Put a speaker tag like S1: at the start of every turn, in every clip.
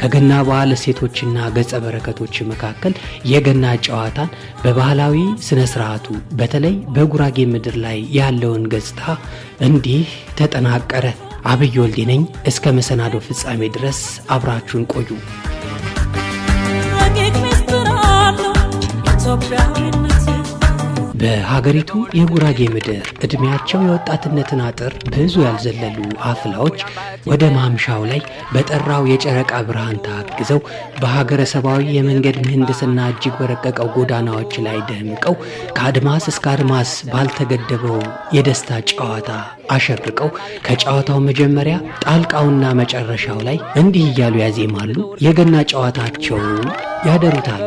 S1: ከገና በዓል እሴቶችና ገጸ በረከቶች መካከል የገና ጨዋታን በባህላዊ ስነ ስርዓቱ በተለይ በጉራጌ ምድር ላይ ያለውን ገጽታ እንዲህ ተጠናቀረ። አብይ ወልዴ ነኝ። እስከ መሰናዶ ፍጻሜ ድረስ አብራችሁን ቆዩ።
S2: ረቂቅ ምስጢር አለው ኢትዮጵያዊነት።
S1: በሀገሪቱ የጉራጌ ምድር እድሜያቸው የወጣትነትን አጥር ብዙ ያልዘለሉ አፍላዎች ወደ ማምሻው ላይ በጠራው የጨረቃ ብርሃን ታግዘው በሀገረ ሰባዊ የመንገድ ምህንድስና እጅግ በረቀቀው ጎዳናዎች ላይ ደምቀው ከአድማስ እስከ አድማስ ባልተገደበው የደስታ ጨዋታ አሸብርቀው ከጨዋታው መጀመሪያ ጣልቃውና መጨረሻው ላይ እንዲህ እያሉ ያዜማሉ። የገና ጨዋታቸውን ያደሩታል።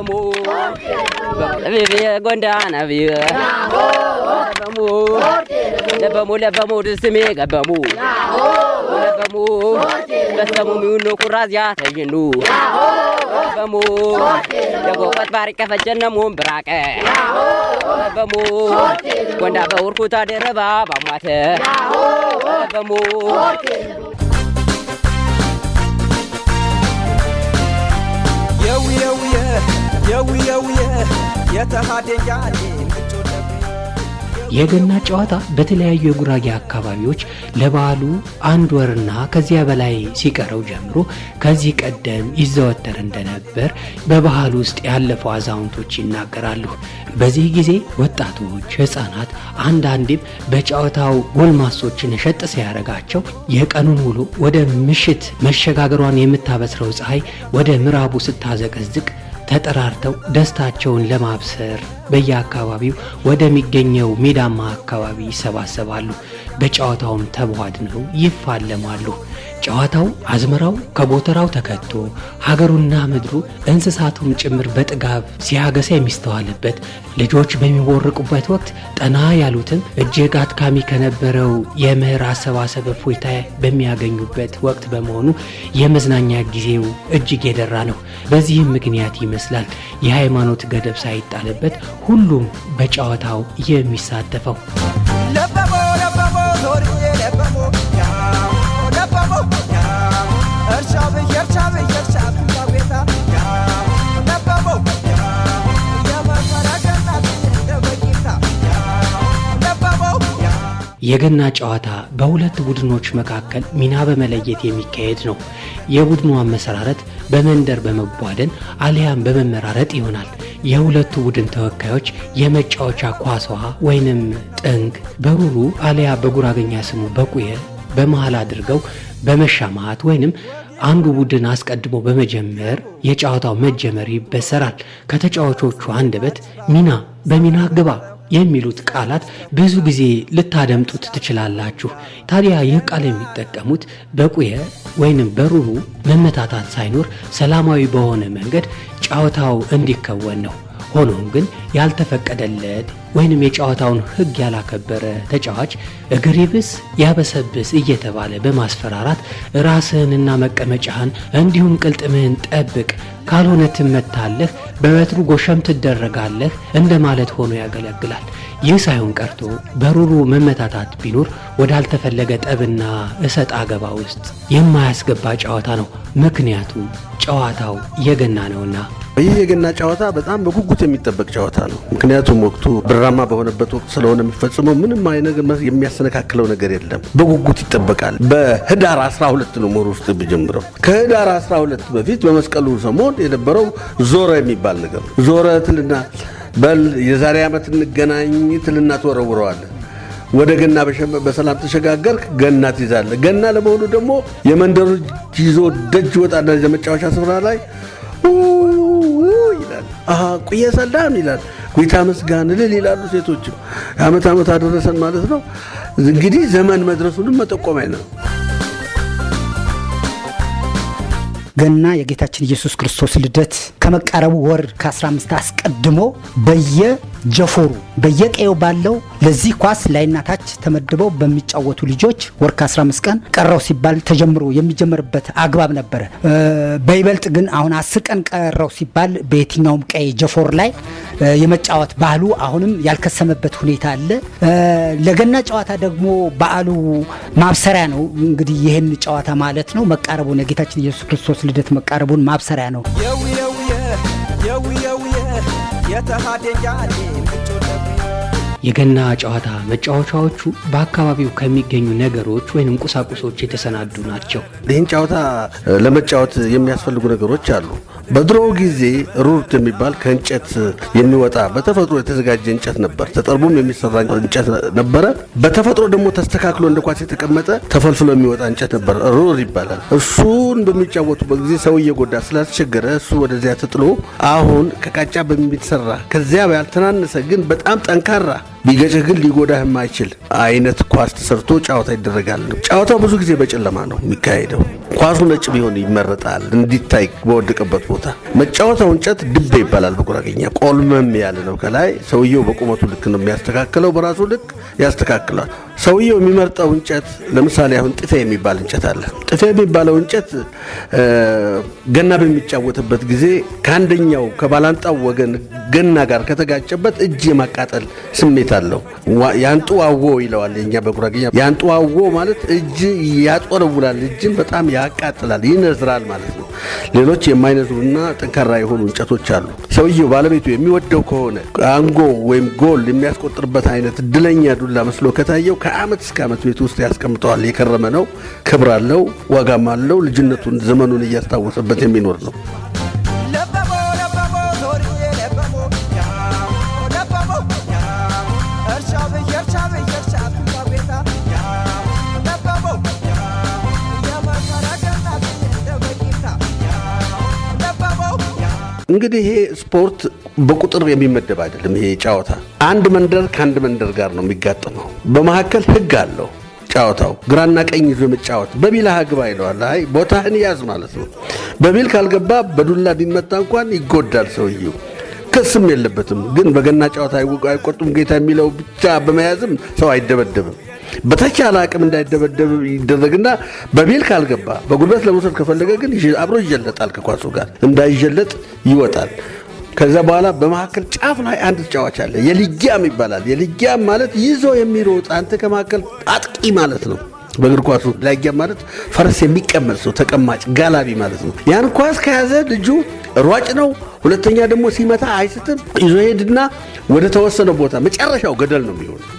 S1: የገና ጨዋታ በተለያዩ የጉራጌ አካባቢዎች ለበዓሉ አንድ ወርና ከዚያ በላይ ሲቀረው ጀምሮ ከዚህ ቀደም ይዘወተር እንደነበር በባህል ውስጥ ያለፉ አዛውንቶች ይናገራሉ። በዚህ ጊዜ ወጣቶች፣ ሕፃናት አንዳንዴም በጨዋታው ጎልማሶችን ሸጥ ሲያደርጋቸው የቀኑን ውሎ ወደ ምሽት መሸጋገሯን የምታበስረው ፀሐይ ወደ ምዕራቡ ስታዘቀዝቅ ተጠራርተው ደስታቸውን ለማብሰር በየአካባቢው ወደሚገኘው ሜዳማ አካባቢ ይሰባሰባሉ። በጨዋታውም ተቧድነው ይፋለማሉ። ጨዋታው አዝመራው ከጎተራው ተከቶ ሀገሩና ምድሩ እንስሳቱም ጭምር በጥጋብ ሲያገሳ የሚስተዋልበት፣ ልጆች በሚቦርቁበት ወቅት ጠና ያሉትም እጅግ አድካሚ ከነበረው የመኸር አሰባሰብ እፎይታ በሚያገኙበት ወቅት በመሆኑ የመዝናኛ ጊዜው እጅግ የደራ ነው። በዚህም ምክንያት ይመስላል የሃይማኖት ገደብ ሳይጣልበት ሁሉም በጨዋታው የሚሳተፈው። የገና ጨዋታ በሁለት ቡድኖች መካከል ሚና በመለየት የሚካሄድ ነው። የቡድኑ አመሰራረት በመንደር በመቧደን አሊያም በመመራረጥ ይሆናል። የሁለቱ ቡድን ተወካዮች የመጫወቻ ኳሷ ወይንም ጥንግ በሩሩ አሊያ በጉራገኛ ስሙ በቁየ በመሃል አድርገው በመሻማት ወይንም አንዱ ቡድን አስቀድሞ በመጀመር የጨዋታው መጀመር ይበሰራል። ከተጫዋቾቹ አንደበት ሚና በሚና ግባ የሚሉት ቃላት ብዙ ጊዜ ልታደምጡት ትችላላችሁ። ታዲያ ይህ ቃል የሚጠቀሙት በቁየ ወይንም በሩሩ መመታታት ሳይኖር ሰላማዊ በሆነ መንገድ ጨዋታው እንዲከወን ነው። ሆኖም ግን ያልተፈቀደለት ወይንም የጨዋታውን ሕግ ያላከበረ ተጫዋች እግር ይብስ ያበሰብስ እየተባለ በማስፈራራት ራስህንና መቀመጫህን እንዲሁም ቅልጥምህን ጠብቅ፣ ካልሆነ ትመታለህ፣ በበትሩ ጎሸም ትደረጋለህ እንደማለት ሆኖ ያገለግላል። ይህ ሳይሆን ቀርቶ በሩሩ መመታታት ቢኖር ወዳልተፈለገ ጠብና እሰጥ አገባ ውስጥ የማያስገባ ጨዋታ ነው። ምክንያቱም ጨዋታው የገና ነውና።
S3: ይህ የገና ጨዋታ በጣም በጉጉት የሚጠበቅ ጨዋታ ነው። ምክንያቱም ወቅቱ ብራማ በሆነበት ወቅት ስለሆነ የሚፈጽመው ምንም አይነት የሚያሰነካክለው ነገር የለም። በጉጉት ይጠበቃል። በህዳር 12 ነው ሞር ውስጥ የሚጀምረው። ከህዳር 12 በፊት በመስቀሉ ሰሞን የነበረው ዞረ የሚባል ነገር ነው። ዞረ ትልና በል የዛሬ ዓመት እንገናኝ ትልና ትወረውረዋለህ። ወደ ገና በሰላም ተሸጋገርክ፣ ገና ትይዛለህ። ገና ለመሆኑ ደግሞ የመንደሩ ይዞ ደጅ ወጣና የመጫወቻ ስፍራ ላይ ይላል። ቁየ ሰላም ይላል። ጌታ መስጋን እልል ይላሉ ሴቶችም። ዓመት ዓመት አደረሰን ማለት ነው። እንግዲህ ዘመን መድረሱንም መጠቆሚያ ነው።
S4: ገና የጌታችን ኢየሱስ ክርስቶስ ልደት ከመቃረቡ ወር ከ15 አስቀድሞ በየቤቱ ጀፎሩ በየቀየው ባለው ለዚህ ኳስ ላይና ታች ተመድበው በሚጫወቱ ልጆች ወር ከ15 ቀን ቀረው ሲባል ተጀምሮ የሚጀመርበት አግባብ ነበረ። በይበልጥ ግን አሁን 10 ቀን ቀረው ሲባል በየትኛውም ቀይ ጀፎር ላይ የመጫወት ባህሉ አሁንም ያልከሰመበት ሁኔታ አለ። ለገና ጨዋታ ደግሞ በዓሉ ማብሰሪያ ነው። እንግዲህ ይህን ጨዋታ ማለት ነው መቃረቡን፣ የጌታችን ኢየሱስ ክርስቶስ ልደት መቃረቡን ማብሰሪያ ነው።
S1: የገና ጨዋታ መጫወቻዎቹ በአካባቢው ከሚገኙ ነገሮች ወይንም ቁሳቁሶች የተሰናዱ ናቸው።
S3: ይህን ጨዋታ ለመጫወት የሚያስፈልጉ ነገሮች አሉ። በድሮ ጊዜ ሩርት የሚባል ከእንጨት የሚወጣ በተፈጥሮ የተዘጋጀ እንጨት ነበር። ተጠርቦም የሚሰራ እንጨት ነበረ። በተፈጥሮ ደግሞ ተስተካክሎ እንደ ኳስ የተቀመጠ ተፈልፍሎ የሚወጣ እንጨት ነበር። ሩር ይባላል። እሱን በሚጫወቱበት ጊዜ ሰው እየጎዳ ስላስቸገረ እሱ ወደዚያ ተጥሎ አሁን ከቃጫ በሚሰራ ከዚያ ያልተናነሰ ግን በጣም ጠንካራ፣ ቢገጭህ ግን ሊጎዳህ የማይችል አይነት ኳስ ተሰርቶ ጨዋታ ይደረጋል። ጨዋታው ብዙ ጊዜ በጨለማ ነው የሚካሄደው። ኳሱ ነጭ ቢሆን ይመረጣል፣ እንዲታይ በወደቀበት ቦታ። መጫወታው እንጨት ድቤ ይባላል በጉራጌኛ። ቆልመም ያለ ነው ከላይ። ሰውየው በቁመቱ ልክ ነው የሚያስተካክለው፣ በራሱ ልክ ያስተካክላል። ሰውየው የሚመርጠው እንጨት ለምሳሌ አሁን ጥፌ የሚባል እንጨት አለ። ጥፌ የሚባለው እንጨት ገና በሚጫወትበት ጊዜ ከአንደኛው ከባላንጣው ወገን ገና ጋር ከተጋጨበት እጅ የማቃጠል ስሜት አለው። ያንጡ አዎ ይለዋል የኛ በጉራጌኛ። ያንጡ አዎ ማለት እጅ ያጦለውላል፣ እጅን በጣም ያቃጥላል፣ ይነዝራል ማለት ነው። ሌሎች የማይነዝሩና ጠንካራ የሆኑ እንጨቶች አሉ። ሰውየው ባለቤቱ የሚወደው ከሆነ፣ አንጎ ወይም ጎል የሚያስቆጥርበት አይነት እድለኛ ዱላ መስሎ ከታየው ከአመት እስከ አመት ቤት ውስጥ ያስቀምጠዋል። የከረመ ነው፣ ክብር አለው፣ ዋጋም አለው። ልጅነቱን ዘመኑን እያስታወሰበት የሚኖር ነው። እንግዲህ ይሄ ስፖርት በቁጥር የሚመደብ አይደለም። ይሄ ጨዋታ አንድ መንደር ከአንድ መንደር ጋር ነው የሚጋጠመው። በመካከል ህግ አለው። ጨዋታው ግራና ቀኝ ይዞ መጫወት በቢላህ ግባ ይለዋል። አይ ቦታህን ያዝ ማለት ነው። በቢል ካልገባ በዱላ ቢመታ እንኳን ይጎዳል ሰውየው። ክስም የለበትም። ግን በገና ጨዋታ አይቆጡም ጌታ የሚለው ብቻ በመያዝም ሰው አይደበደብም። በተቻለ አቅም እንዳይደበደብ ይደረግና በቢል ካልገባ በጉልበት ለመውሰድ ከፈለገ ግን አብሮ ይጀለጣል፣ ከኳሱ ጋር እንዳይጀለጥ ይወጣል። ከዛ በኋላ በመካከል ጫፍ ላይ አንድ ተጫዋች አለ። የልጊያም ይባላል። የልጊያም ማለት ይዞ የሚሮጥ አንተ ከመካከል አጥቂ ማለት ነው። በእግር ኳሱ ላጊያም ማለት ፈረስ የሚቀመጥ ሰው፣ ተቀማጭ ጋላቢ ማለት ነው። ያን ኳስ ከያዘ ልጁ ሯጭ ነው። ሁለተኛ ደግሞ ሲመታ አይስትም። ይዞ ሄድና ወደ ተወሰነ ቦታ፣ መጨረሻው ገደል ነው የሚሆነው።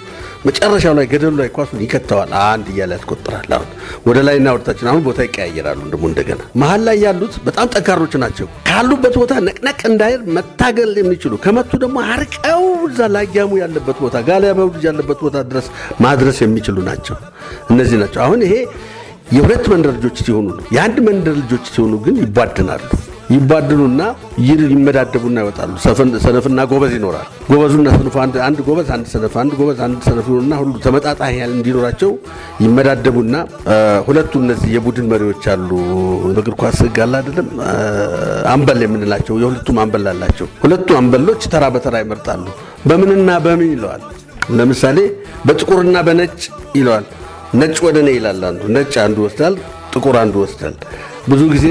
S3: መጨረሻው ላይ ገደሉ ላይ ኳሱን ይከተዋል። አንድ እያለ ያስቆጥራል። አሁን ወደ ላይና ወደታችን አሁን ቦታ ይቀያየራሉ። ደግሞ እንደገና መሀል ላይ ያሉት በጣም ጠንካሮች ናቸው። ካሉበት ቦታ ነቅነቅ እንዳይል መታገል የሚችሉ፣ ከመቱ ደግሞ አርቀው እዛ ላጊያሙ ያለበት ቦታ፣ ጋላቢው ልጅ ያለበት ቦታ ድረስ ማድረስ የሚችሉ ናቸው። እነዚህ ናቸው። አሁን ይሄ የሁለት መንደር ልጆች ሲሆኑ ነው። የአንድ መንደር ልጆች ሲሆኑ ግን ይቧድናሉ። ይቧድኑና ይመዳደቡና ይወጣሉ። ሰነፍና ጎበዝ ይኖራል። ጎበዙና ሰነፉ፣ አንድ ጎበዝ አንድ ሰነፍ፣ አንድ ጎበዝ አንድ ሰነፍ ይሆኑና ሁሉ ተመጣጣኝ ያህል እንዲኖራቸው ይመዳደቡና ሁለቱ እነዚህ የቡድን መሪዎች አሉ። በእግር ኳስ ሕግ አለ አይደለም? አምበል የምንላቸው የሁለቱም አምበል አላቸው። ሁለቱ አምበሎች ተራ በተራ ይመርጣሉ። በምንና በምን ይለዋል። ለምሳሌ በጥቁርና በነጭ ይለዋል። ነጭ ወደ እኔ ይላል አንዱ። ነጭ አንዱ ወስዳል፣ ጥቁር አንዱ ወስዳል። ብዙ ጊዜ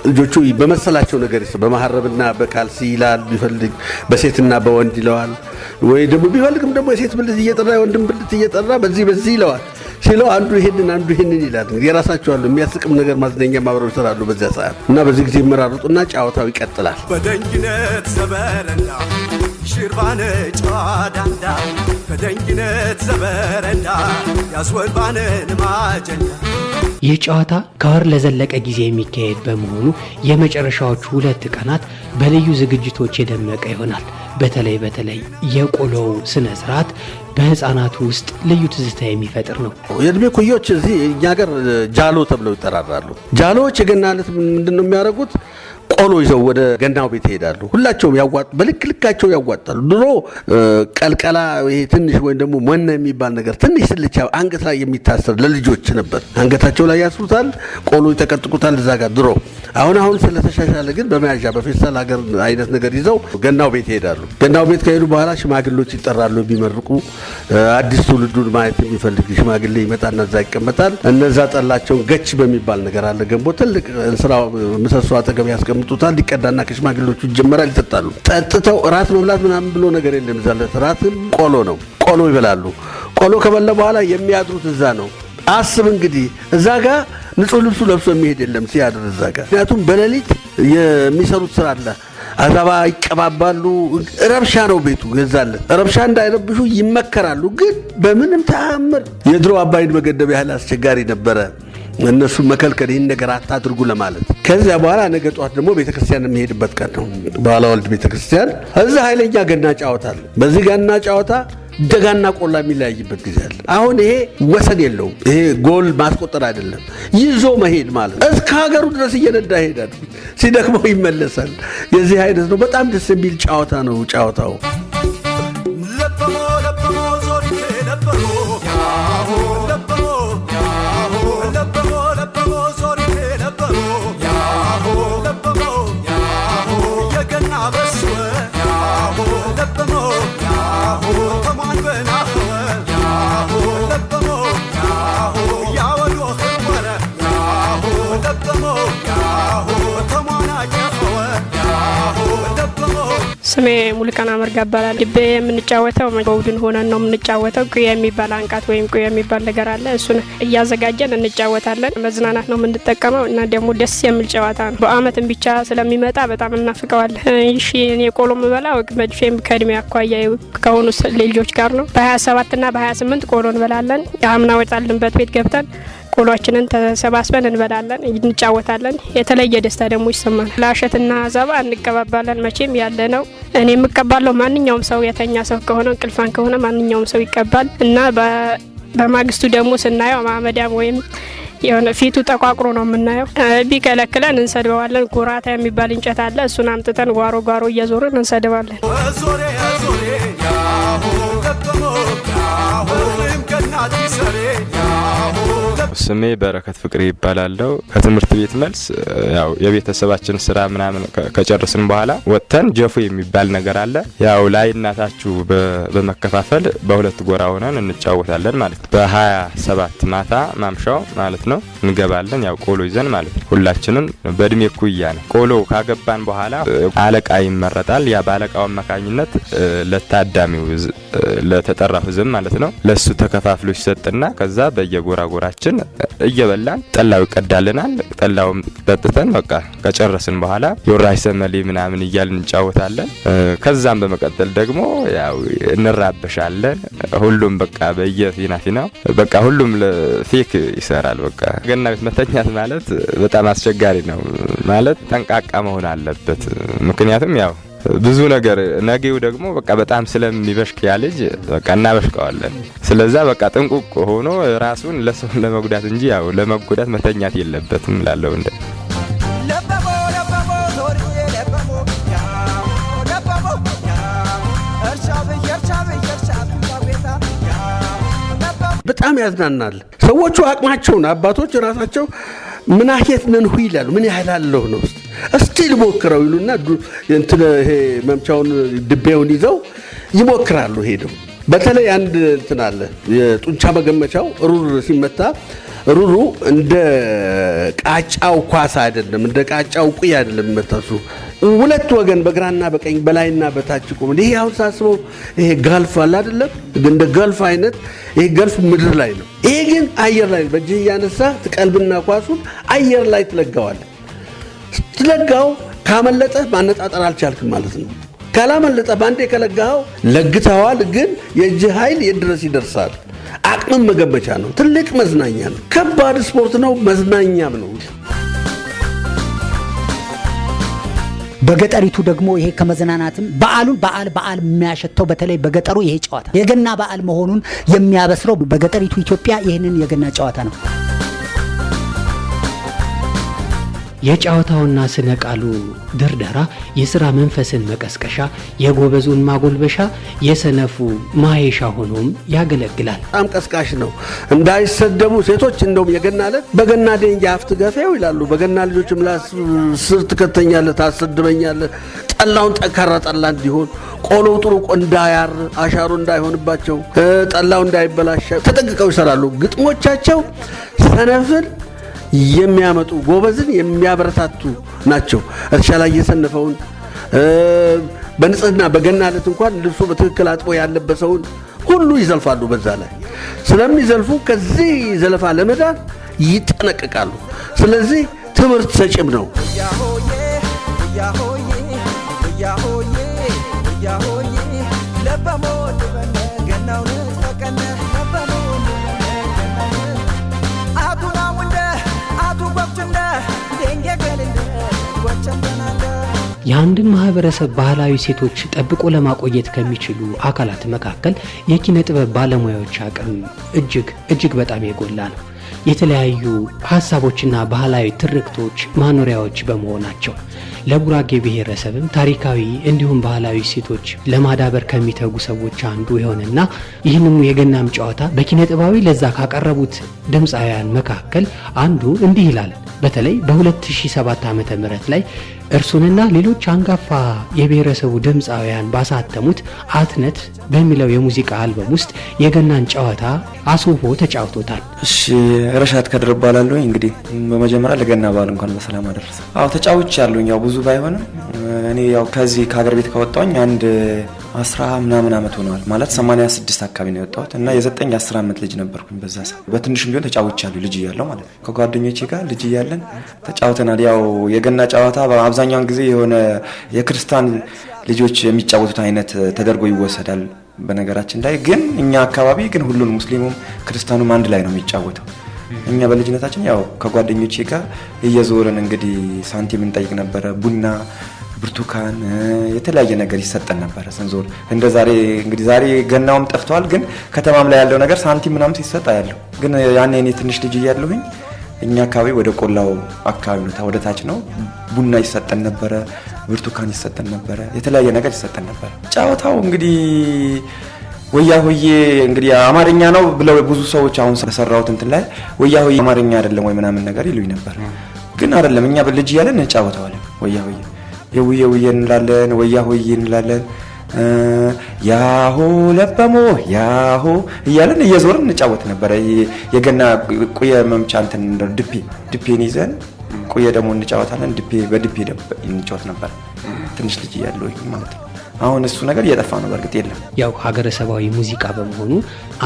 S3: ልጆቹ በመሰላቸው ነገር በመሀረብና በካልሲ ይላል ቢፈልግ፣ በሴትና በወንድ ይለዋል። ወይ ደግሞ ቢፈልግም ደግሞ የሴት ብልት እየጠራ የወንድም ብልት እየጠራ በዚህ በዚህ ይለዋል። ሲለው አንዱ ይሄንን አንዱ ይሄንን ይላል። እንግዲህ የራሳቸው አሉ። የሚያስቅም ነገር ማዝናኛ አብረው ይሰራሉ በዚያ ሰዓት እና በዚህ ጊዜ ይመራረጡና ጨዋታው ይቀጥላል።
S5: በደንጊነት ዘበረንዳ ሽርባነ ጨዋዳንዳ፣ በደንጊነት ዘበረንዳ ያስወልባንን ማጀንዳ።
S1: ይህ ጨዋታ ከወር ለዘለቀ ጊዜ የሚካሄድ በመሆኑ የመጨረሻዎቹ 2 ቀናት በልዩ ዝግጅቶች የደመቀ ይሆናል። በተለይ በተለይ የቆሎው ስነ ስርዓት በህፃናቱ ውስጥ ልዩ ትዝታ የሚፈጥር ነው።
S3: የእድሜ ኩዮች እዚህ እኛ ሀገር ጃሎ ተብለው ይጠራራሉ። ጃሎዎች የገና ዕለት ምንድን ነው የሚያደርጉት? ቆሎ ይዘው ወደ ገናው ቤት ይሄዳሉ። ሁላቸውም ያዋጡ በልክ ልካቸው ያዋጣሉ። ድሮ ቀልቀላ ይሄ ትንሽ ወይም ደግሞ ሞነ የሚባል ነገር ትንሽ ስልቻ አንገት ላይ የሚታሰር ለልጆች ነበር። አንገታቸው ላይ ያስሩታል፣ ቆሎ ይጠቀጥቁታል እዛ ጋር ድሮ። አሁን አሁን ስለተሻሻለ ግን በመያዣ በፌስታል ሀገር አይነት ነገር ይዘው ገናው ቤት ይሄዳሉ። ገናው ቤት ከሄዱ በኋላ ሽማግሌዎች ይጠራሉ። የሚመርቁ አዲስ ትውልዱን ማየት የሚፈልግ ሽማግሌ ይመጣና እዛ ይቀመጣል። እነዛ ጠላቸውን ገች በሚባል ነገር አለ፣ ገንቦ ትልቅ እንስራ ምሰሶ አጠገብ ያስቀምጡታል። ይቀዳና ከሽማግሌዎቹ ይጀመራል፣ ይጠጣሉ። ጠጥተው እራት መብላት ምናምን ብሎ ነገር የለም። እዛ ዕለት እራትም ቆሎ ነው። ቆሎ ይበላሉ። ቆሎ ከበላ በኋላ የሚያድሩት እዛ ነው። አስብ እንግዲህ እዛ ጋ ንጹህ ልብሱ ለብሶ የሚሄድ የለም ሲያድር እዛ ጋ። ምክንያቱም በሌሊት የሚሰሩት ስራ አለ። አዛባ ይቀባባሉ። ረብሻ ነው ቤቱ የዛለት ረብሻ እንዳይረብሹ ይመከራሉ። ግን በምንም ተአምር የድሮ አባይን መገደብ ያህል አስቸጋሪ ነበረ እነሱ መከልከል፣ ይህን ነገር አታድርጉ ለማለት። ከዚያ በኋላ ነገ ጠዋት ደግሞ ቤተክርስቲያን የሚሄድበት ቀን ነው። ባለወልድ ቤተክርስቲያን እዛ ኃይለኛ ገና ጨዋታ አለ። በዚህ ገና ጨዋታ ደጋና ቆላ የሚለያይበት ጊዜ አለ። አሁን ይሄ ወሰን የለውም። ይሄ ጎል ማስቆጠር አይደለም፣ ይዞ መሄድ ማለት ነው። እስከ ሀገሩ ድረስ እየነዳ ይሄዳል። ሲደክመው ይመለሳል። የዚህ አይነት ነው። በጣም ደስ የሚል ጨዋታ ነው ጨዋታው።
S5: ለበሞ ለበሞ ዞሪቴ ለበሞ ለበሞ ለበሞ ለበሞ ዞሪቴ ለበሞ ለበሞ የገና በስወ ለበሞ ተሟን በናኸወ ለበሞ ያወዶ ኽወረ ለበሞ ተሟናጨኸወ ለበሞ።
S6: ስሜ ሙሉቀን አመርጋ እባላለሁ። ድቤ የምንጫወተው በቡድን ሆነን ነው የምንጫወተው። ቁየ የሚባል አንቃት ወይም ቁየ የሚባል ነገር አለ። እሱን እያዘጋጀን እንጫወታለን። መዝናናት ነው የምንጠቀመው እና ደግሞ ደስ የሚል ጨዋታ ነው። በአመትም ብቻ ስለሚመጣ በጣም እናፍቀዋለን። እሺ፣ እኔ ቆሎ የምበላው መቼም ከእድሜ አኳያ ከሆኑ ልጆች ጋር ነው። በ27 ና በ28 ቆሎ እንበላለን። አምና ወጣልንበት ቤት ገብተን ቆሏችንን ተሰባስበን እንበላለን፣ እንጫወታለን። የተለየ ደስታ ደግሞ ይሰማል። ላሸትና አዛባ እንቀባባለን። መቼም ያለ ነው። እኔ የምቀባለሁ። ማንኛውም ሰው የተኛ ሰው ከሆነ፣ እንቅልፋን ከሆነ ማንኛውም ሰው ይቀባል እና በማግስቱ ደግሞ ስናየው ማመዳም ወይም የሆነ ፊቱ ጠቋቁሮ ነው የምናየው። ቢከለክለን እንሰድበዋለን። ጉራታ የሚባል እንጨት አለ። እሱን አምጥተን ጓሮ ጓሮ እየዞርን እንሰድባለን።
S5: ዞሬ ዞሬ ለበሞ እህልም ገናት ሰሬ።
S7: ስሜ በረከት ፍቅሬ ይባላለው። ከትምህርት ቤት መልስ ያው የቤተሰባችን ስራ ምናምን ከጨረስን በኋላ ወጥተን ጀፎ የሚባል ነገር አለ። ያው ላይ እናታችሁ በመከፋፈል በሁለት ጎራ ሆነን እንጫወታለን ማለት ነው። በ27 ማታ ማምሻው ማለት ነው እንገባለን። ያው ቆሎ ይዘን ማለት ነው። ሁላችንም በእድሜ እኩያ ነው። ቆሎ ካገባን በኋላ አለቃ ይመረጣል። ያ በአለቃው አማካኝነት ለታዳሚው ለተጠራው ህዝብ ማለት ነው ለሱ ተከፋፍሎ ይሰጥና ከዛ በየጎራ ጎራችን እየበላን ጠላው ይቀዳልናል። ጠላውም ጠጥተን በቃ ከጨረስን በኋላ የወራሽ ሰመሌ ምናምን እያልን እንጫወታለን። ከዛም በመቀጠል ደግሞ ያው እንራበሻለን። ሁሉም በቃ በየፊና ፊናው በቃ ሁሉም fake ይሰራል። በቃ ገና ቤት መተኛት ማለት በጣም አስቸጋሪ ነው። ማለት ጠንቃቃ መሆን አለበት። ምክንያቱም ያው ብዙ ነገር ነገው ደግሞ በቃ በጣም ስለሚበሽቅ ያ ልጅ በቃ እናበሽቀዋለን። ስለዛ በቃ ጥንቁቅ ሆኖ ራሱን ለሰው ለመጉዳት እንጂ ያው ለመጎዳት መተኛት የለበትም እላለሁ። እንደ
S8: ለበሞ ለበሞ ዞሪቴ ለበሞ ያሆ ለበሞ ያሆ እርሻ ብየርሻ ብየርሻ ቤታ ያሆ ለበሞ።
S3: በጣም ያዝናናል። ሰዎቹ አቅማቸውን አባቶች ራሳቸው ምናሄት ነን ሁ ይላሉ። ምን ያህል አለሁ ነው እስቲ ልሞክረው ይሉና እንትን ይሄ መምቻውን ድቤውን ይዘው ይሞክራሉ ሄደው። በተለይ አንድ እንትን አለ፣ የጡንቻ መገመቻው ሩር ሲመታ ሩሩ እንደ ቃጫው ኳስ አይደለም፣ እንደ ቃጫው ቁይ አይደለም የሚመታ እሱ። ሁለት ወገን በግራና በቀኝ በላይና በታች ቆም። ይሄ አሁን ሳስበው ይሄ golf አለ አይደለም፣ እንደ golf አይነት። ይሄ golf ምድር ላይ ነው፣ ይሄ ግን አየር ላይ ነው። በእጅህ እያነሳ ትቀልብና ኳሱን አየር ላይ ትለጋዋለህ። ስትለጋው ካመለጠ ማነጣጠር አልቻልክም ማለት ነው። ካላመለጠ በአንዴ ከለጋኸው ለግተዋል፣ ግን የእጅህ ኃይል የት ድረስ ይደርሳል? አቅምም መገመቻ ነው። ትልቅ መዝናኛ ነው። ከባድ ስፖርት ነው፣ መዝናኛም ነው።
S4: በገጠሪቱ ደግሞ ይሄ ከመዝናናትም በዓሉን በዓል በዓል የሚያሸተው በተለይ በገጠሩ ይሄ ጨዋታ የገና በዓል መሆኑን የሚያበስረው በገጠሪቱ ኢትዮጵያ ይህንን የገና ጨዋታ ነው።
S1: የጨዋታውና ስነ ቃሉ ድርደራ የሥራ መንፈስን መቀስቀሻ፣ የጎበዙን ማጎልበሻ፣ የሰነፉ ማየሻ ሆኖም ያገለግላል።
S3: በጣም ቀስቃሽ ነው። እንዳይሰደቡ ሴቶች እንደውም የገና ዕለት በገና ደንጃ አፍት ገፌው ይላሉ። በገና ልጆች ምላስ ስር ትከተኛለህ፣ ታሰድበኛለህ። ጠላውን ጠንካራ ጠላ እንዲሆን፣ ቆሎው ጥሩ እንዳያር አሻሮ እንዳይሆንባቸው፣ ጠላው እንዳይበላሻ ተጠንቅቀው ይሰራሉ። ግጥሞቻቸው ሰነፍን የሚያመጡ ጎበዝን የሚያበረታቱ ናቸው። እርሻ ላይ የሰነፈውን፣ በንጽህና በገና ዕለት እንኳን ልብሱ በትክክል አጥቦ ያለበሰውን ሁሉ ይዘልፋሉ። በዛ ላይ ስለሚዘልፉ ከዚህ ዘለፋ ለመዳን ይጠነቀቃሉ። ስለዚህ ትምህርት ሰጪም ነው።
S8: ያሆዬ ያሆዬ ያሆዬ ያሆዬ ለበሞ ልበነ ገናውን ፈቀነ ለበሞ ልበነ ገናውን አቱና ውንደ አቱ ጎብችንደ ደንጌ ገልንደ ጎቸንደናንደ።
S1: የአንድን ማህበረሰብ ባህላዊ እሴቶች ጠብቆ ለማቆየት ከሚችሉ አካላት መካከል የኪነ ጥበብ ባለሙያዎች አቅም እጅግ እጅግ በጣም የጎላ ነው። የተለያዩ ሀሳቦችና ባህላዊ ትርክቶች ማኖሪያዎች በመሆናቸው ለጉራጌ ብሔረሰብም ታሪካዊ እንዲሁም ባህላዊ እሴቶች ለማዳበር ከሚተጉ ሰዎች አንዱ የሆነና ይህንኑ የገናም ጨዋታ በኪነ ጥበባዊ ለዛ ካቀረቡት ድምፃውያን መካከል አንዱ እንዲህ ይላል። በተለይ በ2007 ዓ.ም ላይ እርሱንና ሌሎች አንጋፋ የብሔረሰቡ ድምፃውያን ባሳተሙት አትነት በሚለው የሙዚቃ አልበም ውስጥ የገናን ጨዋታ አስውቦ ተጫውቶታል።
S9: እሺ፣ ረሻት ከድር እባላለሁ። እንግዲህ በመጀመሪያ ለገና በዓል እንኳን በሰላም አደረሰ። አዎ፣ ተጫውቻለሁኝ። ያው ብዙ ባይሆንም እኔ ያው ከዚህ ከሀገር ቤት ከወጣሁኝ አንድ 10 ምናምን ዓመት ሆነዋል። ማለት 86 አካባቢ ነው የወጣሁት እና የ9 10 ዓመት ልጅ ነበርኩኝ በዛ ሰዓት። በትንሹም ቢሆን ተጫውቻለሁ ልጅ እያለሁ ማለት ነው። ከጓደኞቼ ጋር ልጅ እያለን ተጫውተናል። ያው የገና ጨዋታ አብዛኛውን ጊዜ የሆነ የክርስቲያን ልጆች የሚጫወቱት አይነት ተደርጎ ይወሰዳል። በነገራችን ላይ ግን እኛ አካባቢ ግን ሁሉን ሙስሊሙም ክርስቲያኑም አንድ ላይ ነው የሚጫወተው። እኛ በልጅነታችን ያው ከጓደኞቼ ጋር እየዞርን እንግዲህ ሳንቲም እንጠይቅ ነበረ። ቡና፣ ብርቱካን፣ የተለያየ ነገር ይሰጠን ነበረ ስንዞር። እንደ ዛሬ እንግዲህ ዛሬ ገናውም ጠፍቷል፣ ግን ከተማም ላይ ያለው ነገር ሳንቲም ምናምን ሲሰጥ አያለሁ። ግን ያኔ እኔ ትንሽ ልጅ እያለሁኝ እኛ አካባቢ ወደ ቆላው አካባቢ ነው፣ ወደ ታች ነው። ቡና ይሰጠን ነበረ፣ ብርቱካን ይሰጠን ነበረ፣ የተለያየ ነገር ይሰጠን ነበረ። ጨዋታው እንግዲህ ወያ ሆዬ እንግዲህ አማርኛ ነው ብለው ብዙ ሰዎች አሁን በሰራሁት እንትን ላይ ወያ ሆዬ አማርኛ አይደለም ወይ ምናምን ነገር ይሉኝ ነበር። ግን አይደለም፣ እኛ ልጅ እያለን እንጫወተዋለን። ወያ ሆዬ የውዬ ውዬ እንላለን፣ ወያ ሆዬ እንላለን። ያሆ ለበሞ ያሆ እያለን እየዞርን እንጫወት ነበረ። የገና ቁየ መምቻ እንትን ድፔ ድፔን ይዘን ቁየ ደግሞ እንጫወታለን። ድፔ በድፔ እንጫወት ነበር ትንሽ ልጅ እያለሁ ማለት ነው። አሁን እሱ ነገር እየጠፋ ነው። በእርግጥ የለም።
S1: ያው ሀገረሰባዊ ሙዚቃ በመሆኑ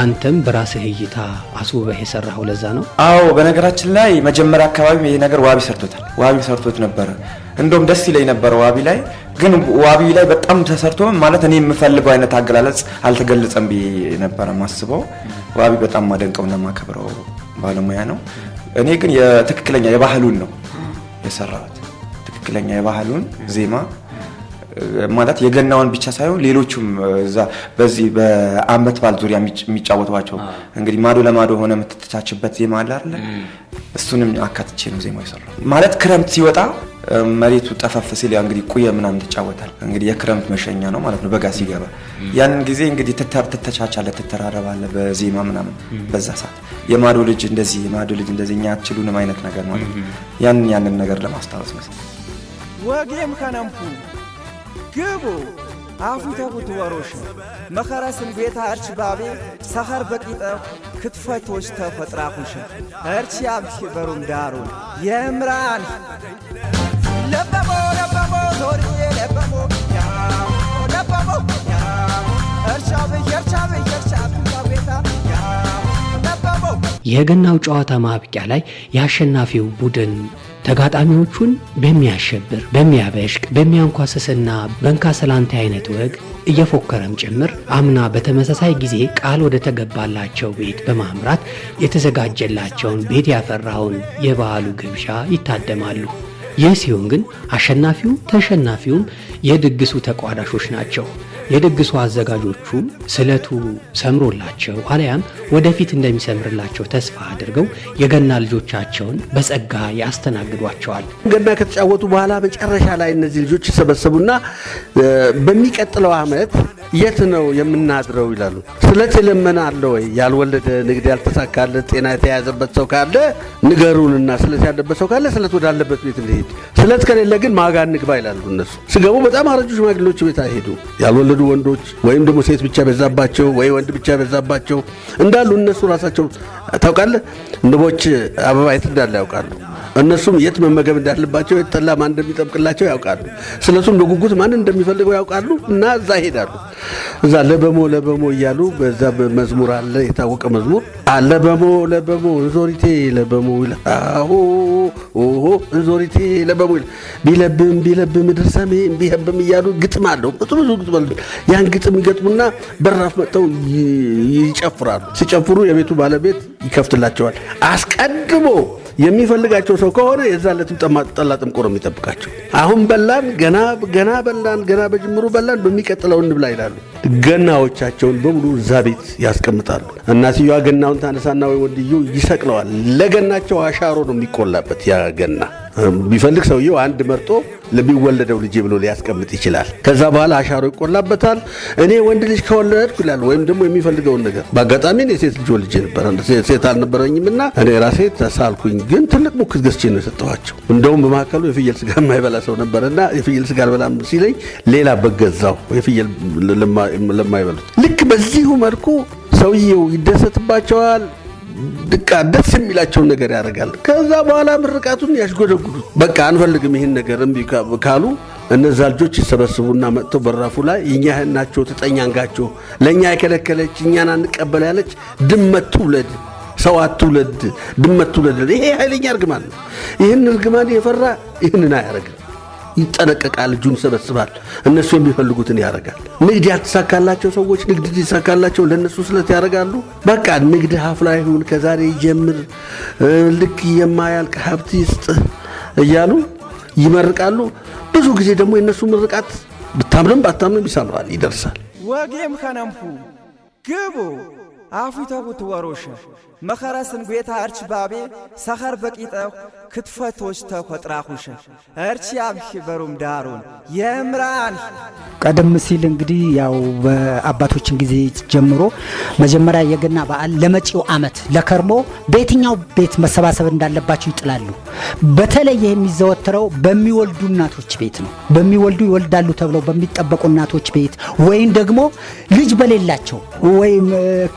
S1: አንተም በራስህ እይታ አስውበህ የሰራኸው ለዛ ነው።
S9: አዎ፣ በነገራችን ላይ መጀመሪያ አካባቢ ይሄ ነገር ዋቢ ሰርቶታል። ዋቢ ሰርቶት ነበረ። እንደውም ደስ ይለኝ ነበረ ዋቢ ላይ፣ ግን ዋቢ ላይ በጣም ተሰርቶ ማለት እኔ የምፈልገው አይነት አገላለጽ አልተገለጸም ብዬ ነበረ ማስበው። ዋቢ በጣም ማደንቀውና ማከብረው ባለሙያ ነው። እኔ ግን የትክክለኛ የባህሉን ነው የሰራሁት። ትክክለኛ የባህሉን ዜማ ማለት የገናውን ብቻ ሳይሆን ሌሎቹም እዛ በዚህ በአመት በዓል ዙሪያ የሚጫወቷቸው እንግዲህ ማዶ ለማዶ ሆነ የምትተቻችበት ዜማ አለ አይደለ? እሱንም አካትቼ ነው ዜማው የሰራው። ማለት ክረምት ሲወጣ መሬቱ ጠፈፍ ሲል ያ እንግዲህ ቁየ ምናምን ትጫወታል። እንግዲህ የክረምት መሸኛ ነው ማለት ነው። በጋ ሲገባ ያንን ጊዜ እንግዲህ ትተቻቻለህ፣ ትተራረባለህ በዜማ ምናምን። በዛ ሰዓት የማዶ ልጅ እንደዚህ፣ የማዶ ልጅ እንደዚህ፣ እኛ አትችሉንም አይነት ነገር ማለት ነው። ያንን ነገር ለማስታወስ ነው።
S8: ወጌም ከነምፑ ግቡ አፉ ተቡት ወሮሽ መኸረስን ቤታ እርች ባቤ ሰኸር በቂጠ ክትፈቶች ተፈጥራኹሽ እርች ያብሽ በሩም ዳሩን የምራን ለበሞ ለበሞ ዞርዬ ለበሞ ያሆ ለበሞ ያሆ እርሻ ብየርሻ ብየርሻ ቤታ ያሆ ለበሞ።
S1: የገናው ጨዋታ ማብቂያ ላይ የአሸናፊው ቡድን ተጋጣሚዎቹን በሚያሸብር፣ በሚያበሽቅ፣ በሚያንኳስስና በእንካሰላንቴ አይነት ወግ እየፎከረም ጭምር አምና በተመሳሳይ ጊዜ ቃል ወደ ተገባላቸው ቤት በማምራት የተዘጋጀላቸውን ቤት ያፈራውን የበዓሉ ግብዣ ይታደማሉ። ይህ ሲሆን ግን አሸናፊውም ተሸናፊውም የድግሱ ተቋዳሾች ናቸው። የድግሱ አዘጋጆቹም ስለቱ ሰምሮላቸው አልያም ወደፊት እንደሚሰምርላቸው ተስፋ አድርገው የገና ልጆቻቸውን በጸጋ ያስተናግዷቸዋል።
S3: ገና ከተጫወቱ በኋላ መጨረሻ ላይ እነዚህ ልጆች ይሰበሰቡና በሚቀጥለው ዓመት የት ነው የምናድረው ይላሉ። ስለት የለመነ አለ ወይ? ያልወለደ፣ ንግድ ያልተሳካለት፣ ጤና የተያዘበት ሰው ካለ ንገሩንና ስለት ያለበት ሰው ካለ ስለት ወዳለበት ቤት እንሂድ፣ ስለት ከሌለ ግን ማጋ እንግባ ይላሉ። እነሱ ስገቡ በጣም አረጁ ሽማግሌዎች ቤት አይሄዱ። ያልወለዱ ወንዶች ወይም ደግሞ ሴት ብቻ በዛባቸው ወይ ወንድ ብቻ በዛባቸው እንዳሉ እነሱ ራሳቸው ታውቃለህ፣ ንቦች አበባ የት እንዳለ ያውቃሉ። እነሱም የት መመገብ እንዳለባቸው፣ የት ጠላ ማን እንደሚጠብቅላቸው ያውቃሉ። ስለሱም በጉጉት ማን እንደሚፈልገው ያውቃሉ። እና እዛ ይሄዳሉ። እዛ ለበሞ ለበሞ እያሉ በዛ መዝሙር አለ፣ የታወቀ መዝሙር ለበሞ ለበሞ እንዞሪቴ ለበሞ ይላል። አሆ ኦሆ እንዞሪቴ ለበሞ ይላል። ቢለብም ቢለብም ምድር ሰሜን ቢለብም እያሉ ግጥም አለው። ብዙ ብዙ ግጥም አለው። ያን ግጥም ይገጥሙና በራፍ መጥተው ይጨፍራሉ። ሲጨፍሩ የቤቱ ባለቤት ይከፍትላቸዋል። አስቀድሞ የሚፈልጋቸው ሰው ከሆነ የዛን ዕለትም ጠላ ጥምቆ ነው የሚጠብቃቸው። አሁን በላን፣ ገና ገና በላን፣ ገና በጅምሩ በላን፣ በሚቀጥለው እንብላ ይላሉ። ገናዎቻቸውን በሙሉ እዛ ቤት ያስቀምጣሉ። እናትየዋ ገናውን ታነሳና ወይ ወንድየው ይሰቅለዋል። ለገናቸው አሻሮ ነው የሚቆላበት። ያ ገና ቢፈልግ ሰውየው አንድ መርጦ ለሚወለደው ልጄ ብሎ ሊያስቀምጥ ይችላል። ከዛ በኋላ አሻሮ ይቆላበታል። እኔ ወንድ ልጅ ከወለድኩ ይላል፣ ወይም ደግሞ የሚፈልገውን ነገር። በአጋጣሚ እኔ ሴት ልጅ ወልጄ ነበር፣ ሴት አልነበረኝም እና እኔ ራሴ ተሳልኩኝ። ግን ትልቅ ሙክት ገዝቼ ነው የሰጠኋቸው። እንደውም በመካከሉ የፍየል ስጋ የማይበላ ሰው ነበርና የፍየል ስጋ አልበላም ሲለኝ ሌላ በገዛው የፍየል ለማይበሉት። ልክ በዚሁ መልኩ ሰውየው ይደሰትባቸዋል። በቃ ደስ የሚላቸውን ነገር ያደርጋል። ከዛ በኋላ ምርቃቱን ያሽጎደጉዱት። በቃ አንፈልግም ይህን ነገር እምቢ ካሉ እነዛ ልጆች ይሰበስቡና መጥተው በራፉ ላይ እኛ ናቸው ትጠኛንጋቸው፣ ለእኛ የከለከለች፣ እኛን አንቀበል ያለች ድመት ትውለድ፣ ሰው አትውለድ፣ ድመት ትውለድ። ይሄ ኃይለኛ እርግማን ነው። ይህን እርግማን የፈራ ይህንን አያደርግም። ይጠነቀቃል፣ እጁን ይሰበስባል፣ እነሱ የሚፈልጉትን ያደርጋል። ንግድ ያልተሳካላቸው ሰዎች ንግድ እንዲሳካላቸው ለእነሱ ስለት ያደርጋሉ። በቃ ንግድ ሀፍላ ይሁን፣ ከዛሬ ይጀምር፣ ልክ የማያልቅ ሀብት ይስጥህ እያሉ ይመርቃሉ። ብዙ ጊዜ ደግሞ የእነሱ ምርቃት ብታምንም ባታምንም ይሰምራል፣ ይደርሳል።
S8: ወጌም ከነምፑ ግቡ አፉ ይተጉት ወሮሸ መኸረስን ጌታ እርች ባቤ ሰኸር በቂጠው ክትፈቶች ተኮጥራኹሸ እርች ያብህ በሩም ዳሩን የምራን።
S4: ቀደም ሲል እንግዲህ ያው በአባቶችን ጊዜ ጀምሮ መጀመሪያ የገና በዓል ለመጪው ዓመት ለከርሞ በየትኛው ቤት መሰባሰብ እንዳለባቸው ይጥላሉ። በተለይ የሚዘወትረው በሚወልዱ እናቶች ቤት ነው። በሚወልዱ፣ ይወልዳሉ ተብለው በሚጠበቁ እናቶች ቤት ወይም ደግሞ ልጅ በሌላቸው ወይም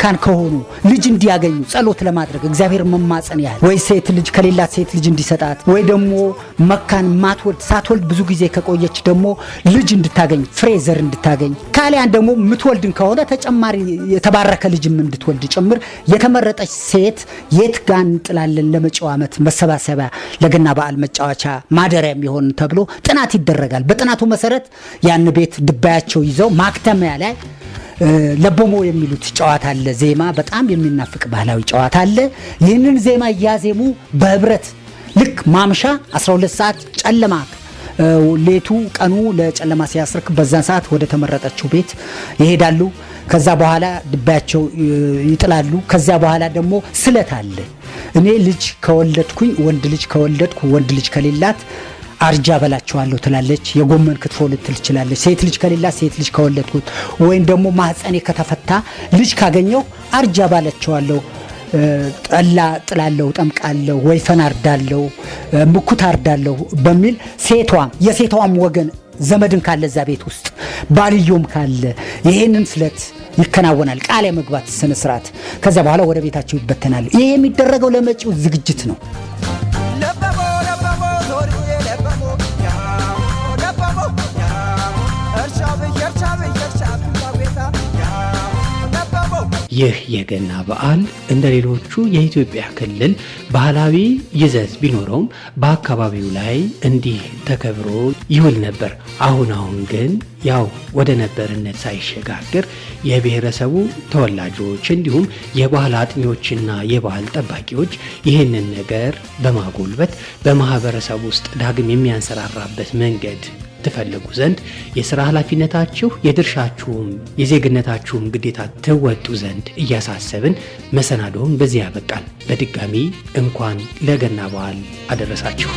S4: ካን ከሆኑ ልጅ እንዲያገኙ ጸሎት ለማድረግ እግዚአብሔር መማፀን ያህል፣ ወይ ሴት ልጅ ከሌላት ሴት ልጅ እንዲሰጣት፣ ወይ ደግሞ መካን ማትወልድ፣ ሳትወልድ ብዙ ጊዜ ከቆየች ደግሞ ልጅ እንድታገኝ፣ ፍሬ ዘር እንድታገኝ፣ ካሊያን ደግሞ ምትወልድን ከሆነ ተጨማሪ የተባረከ ልጅም እንድትወልድ ጭምር የተመረጠች ሴት የት ጋር እንጥላለን ለመጪው ዓመት መሰባሰቢያ፣ ለገና በዓል መጫወቻ ማደሪያ የሚሆን ተብሎ ጥናት ይደረጋል። በጥናቱ መሰረት ያን ቤት ድባያቸው ይዘው ማክተሚያ ላይ ለበሞ የሚሉት ጨዋታ አለ። ዜማ በጣም የሚናፍቅ ባህላዊ ጨዋታ አለ። ይህንን ዜማ እያዜሙ በህብረት ልክ ማምሻ 12 ሰዓት ጨለማ ሌቱ ቀኑ ለጨለማ ሲያስርክ በዛን ሰዓት ወደ ተመረጠችው ቤት ይሄዳሉ። ከዛ በኋላ ድባያቸው ይጥላሉ። ከዚያ በኋላ ደግሞ ስለት አለ። እኔ ልጅ ከወለድኩኝ፣ ወንድ ልጅ ከወለድኩ፣ ወንድ ልጅ ከሌላት አርጃ በላቸዋለሁ ትላለች። የጎመን ክትፎ ልትል ትችላለች። ሴት ልጅ ከሌላት ሴት ልጅ ከወለድኩት ወይም ደግሞ ማህፀኔ ከተፈታ ልጅ ካገኘው አርጃ ባላቸዋለሁ፣ ጠላ ጥላለሁ፣ ጠምቃለሁ፣ ወይፈን አርዳለሁ፣ ምኩት አርዳለሁ በሚል ሴቷም የሴቷም ወገን ዘመድን ካለ እዛ ቤት ውስጥ ባልዮም ካለ ይሄንን ስለት ይከናወናል። ቃል የመግባት ስነ ስርዓት። ከዚያ በኋላ ወደ ቤታቸው ይበተናሉ። ይሄ የሚደረገው ለመጪው ዝግጅት ነው።
S8: ለበሞ ለበሞ ዞርዬ ለበሞ ያሆ ለበሞ ያሆ እርሻ ብየርሻ ብየርሻ ቤታ ያሆ ለበሞ።
S1: ይህ የገና በዓል እንደ ሌሎቹ የኢትዮጵያ ክልል ባህላዊ ይዘት ቢኖረውም በአካባቢው ላይ እንዲህ ተከብሮ ይውል ነበር። አሁን አሁን ግን ያው ወደ ነበርነት ሳይሸጋገር የብሔረሰቡ ተወላጆች እንዲሁም የባህል አጥኚዎችና የባህል ጠባቂዎች ይህንን ነገር በማጎልበት በማህበረሰቡ ውስጥ ዳግም የሚያንሰራራበት መንገድ ትፈልጉ ዘንድ የሥራ ኃላፊነታችሁ የድርሻችሁም የዜግነታችሁም ግዴታ ትወጡ ዘንድ እያሳሰብን መሰናዶውን በዚህ ያበቃል። በድጋሚ እንኳን ለገና በዓል አደረሳችሁ።